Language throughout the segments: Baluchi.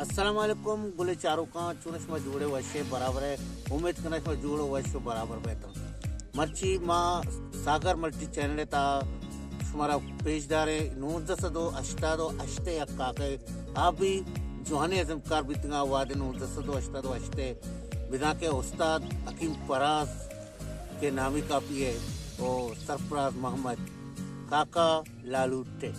السلام علیکم گلیں چاروکاں، چون شما جوڑے وشے برابر ہے؟ امید کناں شما جوڑ و وش و برابر بیتن۔ مرچی ما ساگر ملٹی چینل تا شمارا پیش داریں۔ نوزدہ سد و ہشتاد و ہشت یک کاکے آ بھی جوانی ازمکار بیتگا واد نوزدہ سد و ہشتاد و ہشت، بزاں کہ استاد حکیم فراز کہ نامی کاپی ہے، و سرفراز محمد، کاکا لالو ٹیٹ۔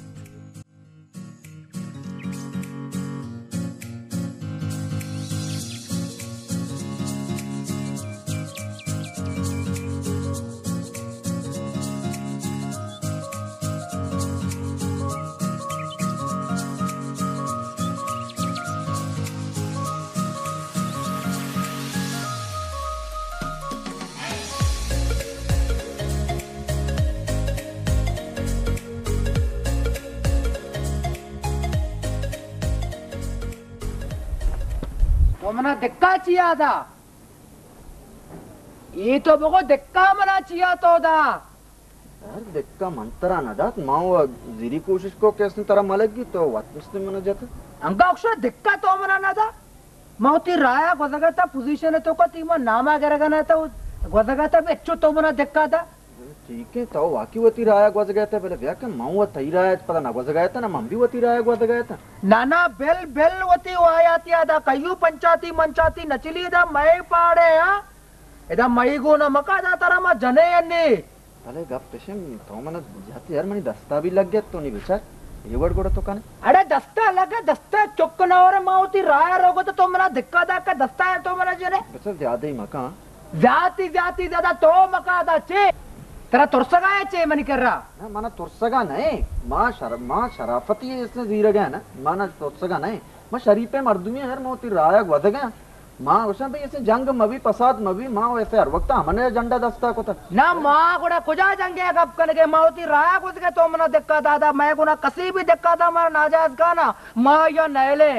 تو منا دکا چیا دا؟ اے تو بگو دکا منا چیا تو دا؟ یار، دکا من ترا نہ دات، ما و زیری کوشش کو کہ استیں ترا ملگی، تو وت مستیں منا جت۔ انگا اکشو دکا تو منا نہ دا؟ ما وتی رایا گوزگا تا، پوزیشن تو کا، تی ما ناما گرگا نہ تا، گوزگا تا بچو تو منا دکا دا۔ ٹھیک ہے، تو واقعی وتی رایا گوزگا تا، بلے بیا کہ من و تئی رایا پدا نہ گوزگا تا، نہ من بھی وتی رایا گوزگا تا۔ نہ نہ، بل بل وتی وایاتی ادا کئیو پنچاتی منچاتی نچلی دا مئے پاڑے ہاں۔ ادا مئی گونا مکا دا ترا ما جنے انی۔ بلے گپ اشیں، تو منا جہتی یار منی دستا بھی لگ گئے تو نی بچار۔ یہ وڑ گوڑا تو کنے؟ اڑے دستا لگے، دستا چک نہ ہو رہے، ما ہوتی راہ روگو تو تو منا دکا دا کہ دستا ہے تو منا جنے۔ بچار زیادہ ہی مکان۔ زیادتی زیادتی زیادہ تو مکا دا چے؟ ترا ترسگا ہے چے منی کر رہا؟ نہ، منا ترسگا نہیں۔ ما شر-، ما شرافتی ہے اس نے زیرگا ہے نا۔ منا ترسگا نہیں۔ ما شریفیں مردمے ہر ما وتی رایا گوزگا۔ ما گوشاں بھئی ایسے جنگ مبی، پساد مبی، ما ایسے ہر وقت ہمنے جنڈا دستا کتا۔ نہ ما گڑا کجا جنگے گپ کنگے، ما وتی رایا گوزگے تو منا دکا دادا، میں گنا کسی بھی دکا دا مارا ناجائز کانا، ما یا نیلے۔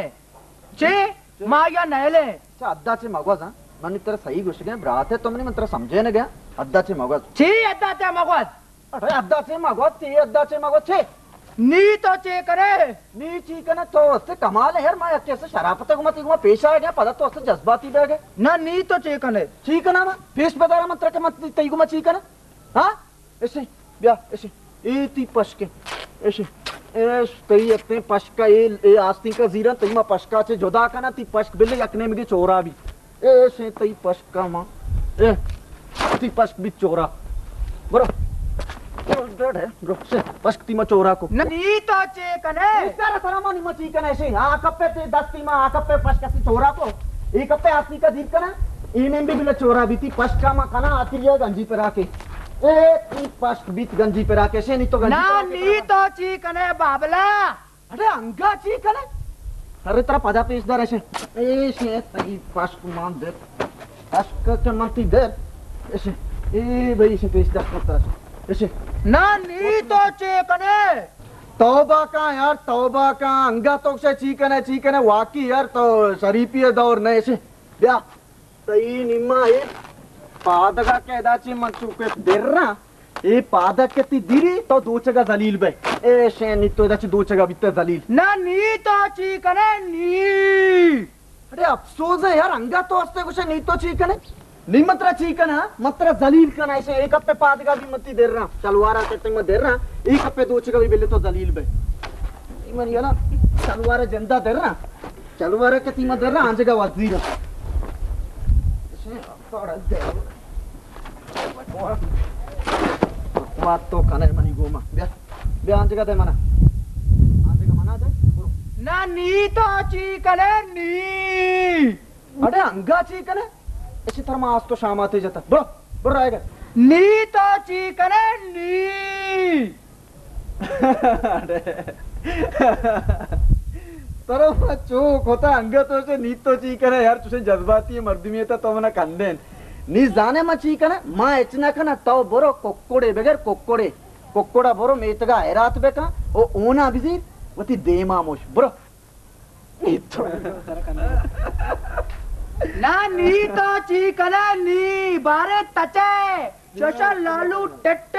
چے؟ ما یا نیلے۔ چا ادا چے مگوز ہاں، من ترا صحیح گوشگے، برات ہے تو منی من ترا سمجھے نہ گیا، ادا چے مگوز۔ چے ادا چے مگوز؟ اڑے ادا چے مگو، تی ادا چے مگو، چے؟ نی تو چے کنے؟ نی چی کنے؟ تو استے کمال ہے یار، ما یک ایسے شرافت گما تی گما پیش آ گیا، پدا تو استے جذباتی بہ گئے۔ نہ نی تو چے کنے؟ چی کنا ما؟ پیش بدارا من ترا کہ من تی گما چی کنا؟ ہاں؟ ایسے، بیا، ایسے۔ اے تی پشکے۔ ایسے۔ ایش تی اتنے پشکا، اے، اے آستین کا زیران، تی ما پشکا چے جدا کنا، تی پشک بلے یک نیمگے چورا بھی۔ اے شے تئی پشکا ما۔ اے تئی پشک بیت چورا۔ برو۔ برو، ڈڑ ہے۔ برو، شے پشک تی ما چورا کو۔ نہ، نی تو چے کنے؟ اس طرح سلام نی ما چی کنے شے۔ آ کپے تے دستی ما، آ کپے پشک تی چورا کو۔ اے کپے آسی کا دیر کنا۔ اے نیم بھی بلا چورا بیتی پشکا ما کنا آتی لیا گنجی پرا کے۔ اے تی پشک بیت گنجی پرا کے شے نی تو گنجی نہ، پرا کے نی تو چی کنے بابلا۔ اڑے انگا چی کنے؟ ارے ترا پدا پیش دار ایشے۔ ایشے تئی پشک مان دے۔ پشک کے من تی دے۔ ایشے۔ اے بھئی ایشے پیش دار کن ترا۔ ایشے۔ نہ نی تو چے کنے؟ توبہ کا یار، توبہ کا۔ انگا تو سے چی کنے، چی کنے؟ واقعی یار تو شریفی دور نہ ایشے۔ بیا۔ تئی نیما اے پادگا کہ ادا چے من چوکے درا، اے پادگ کہ تی دیری تو دوچگا ذلیل بے۔ اے شے نی تو ادا چے دوچگا بیتے ذلیل۔ نہ نی تو چی کنے نی۔ اڑے افسوس ہے یار، انگا تو استے گوشے نی تو چی کنے؟ نی من ترا چی کنا، من ترا ذلیل کنا، ایسے اے کپے پادگا بھی من تی درا، تلوارا کتے من درا، اے کپے دوچگا بھی بلے تو ذلیل بے۔ نی من یلا تلوارا جندا درا۔ چلو بارا کہ تی ما در آنجگا وزیر۔ وات تو کنے منی گوما۔ بیا۔ بیا آنجگا دے منا۔ آنجگا منا دے۔ برو۔ نہ نی تو چی کنے نی۔ اڑے انگا چی کنے؟ اسی تر ما آستو شاماتے جتا۔ برو۔ برو آئے گا۔ نی تو چی کنے نی۔ ترا ما چو کتا انگت تو سے نی تو چی کنے یار، تو سے جذباتی مردمی تا تو منا کندین۔ نی زانے ما چی کنے، ما اچ نہ کنا، تو برو ککڑے بگر ککڑے۔ ککڑا برو میتگا حیرات بکا، او اونا بزیر، وتی دیما موش۔ برو۔ نہ نی تو چی کنے نی، بارے تچے۔ ششا لالو ٹٹ،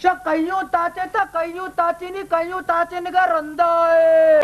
شا کئیوں تاچے تا، کئیوں تاچے نی، کئیوں تاچے نگا رندا ہے۔